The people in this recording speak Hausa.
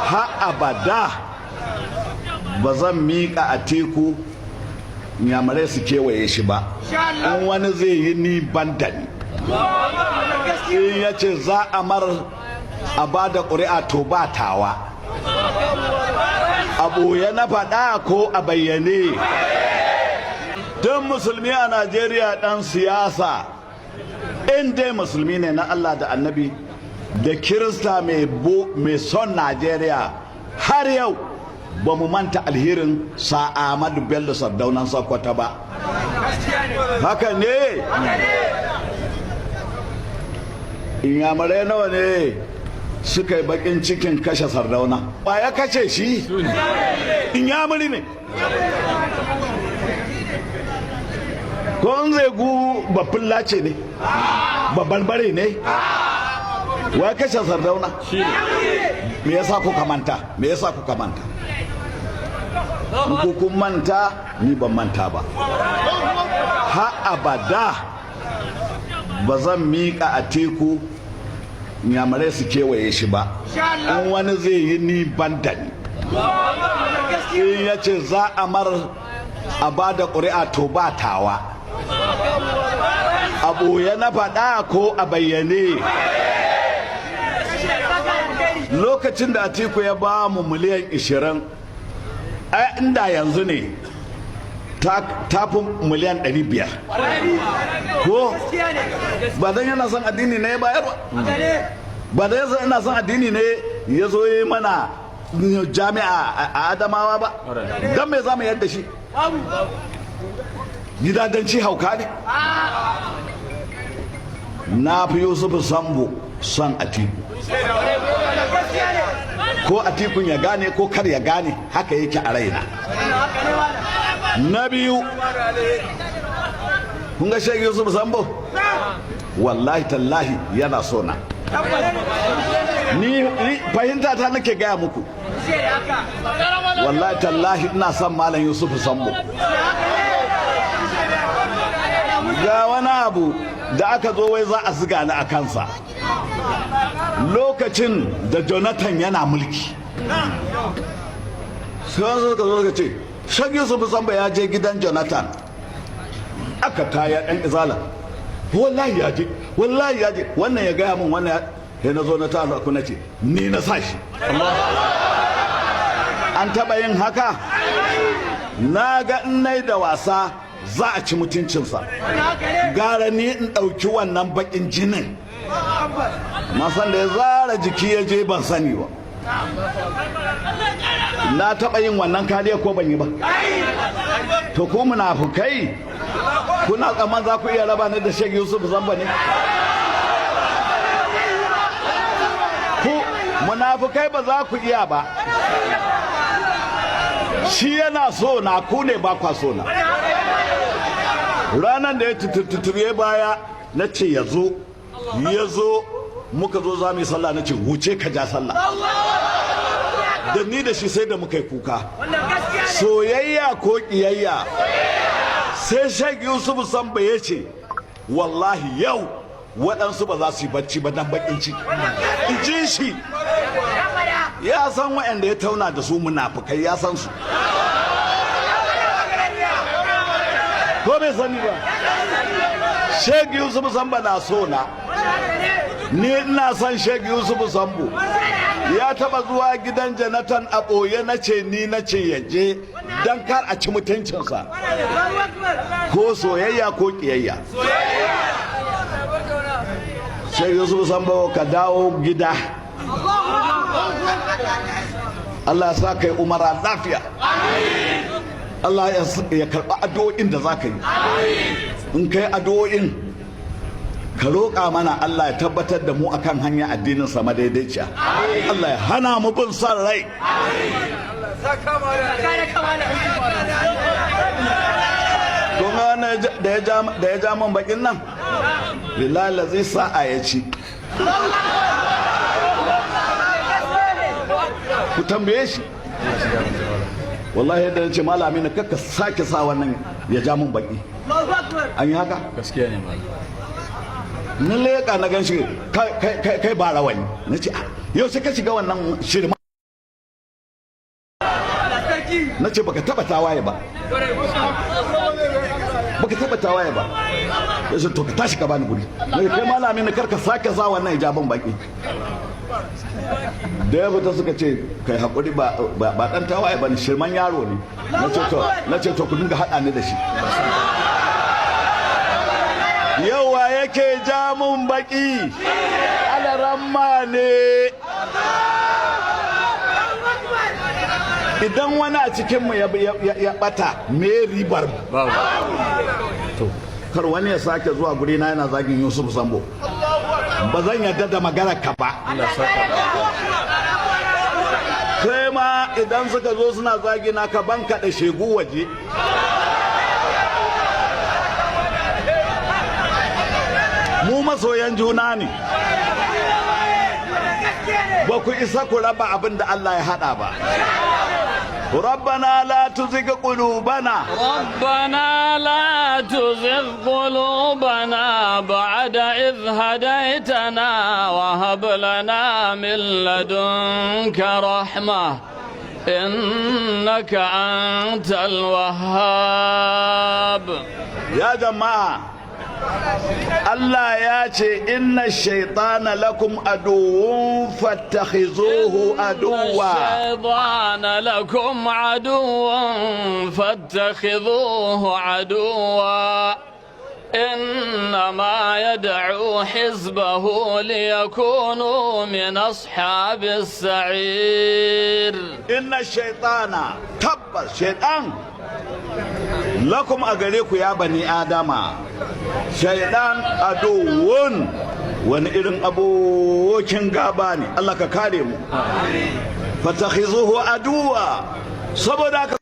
Ha abada ba zan miƙa Atiku Inyamurai su kewaye shi ba. In wani zai yi, ni banda ni. In ya ce za a mar a ba da ƙuri'a, to ba tawa. A ɓoye na faɗa ko a bayyane? Don musulmi a Najeriya, ɗan siyasa, in dai musulmi ne na Allah da Annabi, da Kirista mai son Najeriya, har yau ba mu manta alherin Sir Ahmadu Bello, Sardaunan Sokoto ba. Haka ne? Inyamurai nawa ne suka yi bakin cikin kashe Sardauna? Ba ya kashe shi? Inyamuri ne ko zai gu babban lace ne, babban bare ne? Wa kashe Sardauna? Me yasa kuka manta? Me yasa kuka manta? Ku kun manta, ni ban manta ba. Ha abada ba zan miƙa Atiku Inyamurai su kewaye shi ba. In wani zai yi, ni banda ni. In ya ce za a mar a ba da ƙuri'a, to ba tawa. A ɓoye na faɗa ko a bayyane? Lokacin da Atiku ya ba mu miliyan 20, ai inda yanzu ne ta fi miliyan 500. Ko ba don yana son addini ne ya bayar ba? Ba don yana son addini ne ya zo yi mana jami'a a Adamawa ba? Don me za mu yadda shi gidadanci? Hauka ne. Na fi Yusuf Sambo son Atiku. Ko Atikun ya gane ko kar ya gane, haka yake a raina. Na biyu, kun ga Sheikh Yusuf Sambo, wallahi tallahi yana so na. Ni fahimta ta nake gaya muku. Wallahi tallahi ina son Malam Yusuf Sambo. Ga wani abu da aka zo wai za a ziga ni a kansa lokacin da Jonathan yana mulki. Sai wasu suka zo suka ce Sheikh Yusuf Sambo ya je gidan Jonathan. Aka tayar, ɗan Izala, wallahi ya je, wallahi ya je. Wannan ya gaya min wannan ya na zo na tara ku, na ce ni na sa shi. An taɓa yin haka? Na ga in nai da wasa za a ci mutuncinsa, gara ni in ɗauki wannan baƙin jinin. Masan da ya zara jiki ya je, ban sani ba. Na taɓa yin wannan kariya ko ban yi ba? To ko munafukai, kuna tsamman za ku iya raba ni da Sheikh Yusuf Zamba ne? Ku munafukai ba za ku iya ba. Shi yana so na, ku ne ba kwa so na. Ranar da ya tututture baya, na ce ya zo. Ya zo, muka zo za mu yi sallah, na ce wuce ka ja sallah. Da ni da shi sai da muka yi kuka. Soyayya ko kiyayya? Sai Sheikh Yusuf Samba ya ce wallahi yau waɗansu ba za su yi bacci ba dan bakin ciki. In ji shi, ya san waɗanda ya tauna da su munafukai, ya san su. Ko bai sani ba? Sheikh Yusuf Samba na so na, ni ina son Sheikh Yusuf Sambo. Ya taba zuwa gidan Jonathan a ɓoye, na ce ni na ce ya je don kar a ci mutuncinsa. Ko soyayya ko ƙiyayya? Sheikh Yusuf Sambo, ka dawo gida. Allah ya sa kai umara lafiya. Allah ya karɓi addu'o'in da za ka yi. In kai addu'o'in, ka roƙa mana Allah ya tabbatar da mu akan hanya addinin sa madaidaiciya. Allah ya hana mu bin son rai. Kuma da ya ja min bakin nan, billahi zai sa'a ya ci. Ku tambaye shi. Wallahi yadda ya ce, malami na, kakka sake sa wannan ya ja min baki. An yi haka? Gaskiya ne, malam. Na leƙa na gan shi kai ba rawani. Na ce, yau sai ka shiga wannan shirma. Na ce baka taba tawaye ba, baka taba tawaye ba. Ya ce, "To ka tashi ka bani guri." Na ce, "Kai malami na, karka sake sa wannan hijabin baki." Da ya fita suka ce, "Kai hakuri, ba dan tawaye ba ne, shirman yaro ne." Na ce to ku dinga haɗa ni da shi. Yawa yake ja mun baki, alaramma ne. Idan wani a cikinmu ya bata, me ribar? To kar wani ya sake zuwa guri na yana zagin Yusuf Sambo. Ba zan yarda da magana ka ba. Kai ma idan suka zo suna zagi na, ka banka da shegu waje. Mu masoyan juna ne. Ba ku isa ku raba abin da Allah ya hada ba. ربنا لا تزغ قلوبنا. ربنا لا تزغ قلوبنا بعد إذ هديتنا وهب لنا من لدنك رحمة إنك أنت الوهاب. Ya jama'a, Allah ya ce, إن الشيطان لكم عدو فاتخذوه عدوا. الشيطان لكم عدو فاتخذوه عدوا إنما يدعو حزبه ليكونوا من أصحاب السعير. إن الشيطان, tabbas shaitan, لكم a gare ku ya bani adama, shaitan عدو, wani irin abokin gaba ne. Allah ka kare mu. فاتخذوه عدوا, saboda haka